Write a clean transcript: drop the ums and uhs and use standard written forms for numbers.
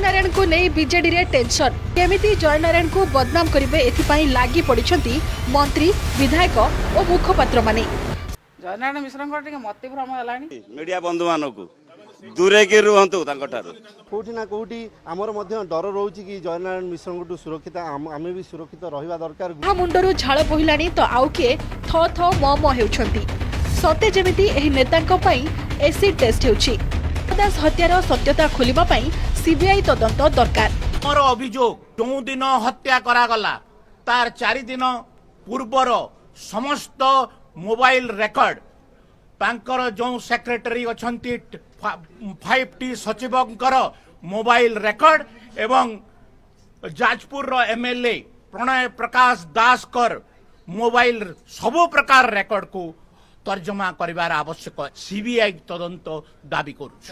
ଜୟନାରାୟଣଙ୍କୁ ନେଇ ବିଜେଡିରେ ଟେନସନ୍। କେମିତି ଜୟନାରାୟଣଙ୍କୁ ବଦନାମ କରିବେ, ଏଥିପାଇଁ ଲାଗି ପଡ଼ିଛନ୍ତି ମନ୍ତ୍ରୀ, ବିଧାୟକ ଓ ମୁଖପାତ୍ରମାନେ। ଜୟନାରାୟଣ ମିଶ୍ରଙ୍କର ଟିକେ ମତିଭ୍ରମ ହେଲାଣି। ମିଡ଼ିଆ ବନ୍ଧୁମାନଙ୍କୁ ଦୂରେଇକି ରୁହନ୍ତୁ ତାଙ୍କଠାରୁ। କୋଉଠି ନା କୋଉଠି ଆମର ମଧ୍ୟ ଡର ରହୁଛି କି ଜୟନାରାୟଣ ମିଶ୍ରଙ୍କଠୁ ସୁରକ୍ଷିତ ଆମେ ବି ସୁରକ୍ଷିତ ରହିବା ଦରକାର। କାହା ମୁଣ୍ଡରୁ ଝାଳ ବୋହିଲାଣି ତ ଆଉ କିଏ ଥ ଥ ମ ମ ହେଉଛନ୍ତି। ସତେ ଯେମିତି ଏହି ନେତାଙ୍କ ପାଇଁ ଏସିଡ୍ ଟେଷ୍ଟ ହେଉଛି। ଦାସ ହତ୍ୟାର ସତ୍ୟତା ଖୋଲିବା ପାଇଁ ସିବିଆଇ ତଦନ୍ତ ଦରକାର। ମୋର ଅଭିଯୋଗ, ଯେଉଁଦିନ ହତ୍ୟା କରାଗଲା ତାର 4 ଦିନ ପୂର୍ବର ସମସ୍ତ ମୋବାଇଲ ରେକର୍ଡ, ତାଙ୍କର ଯେଉଁ ସେକ୍ରେଟାରୀ ଅଛନ୍ତି, ଫାଇଭ ଟି ସଚିବଙ୍କର ମୋବାଇଲ ରେକର୍ଡ ଏବଂ ଯାଜପୁରର ଏମଏଲଏ ପ୍ରଣୟ ପ୍ରକାଶ ଦାସଙ୍କର ମୋବାଇଲ, ସବୁ ପ୍ରକାର ରେକର୍ଡକୁ ତର୍ଜମା କରିବାର ଆବଶ୍ୟକ। ସିବିଆଇ ତଦନ୍ତ ଦାବି କରୁଛୁ।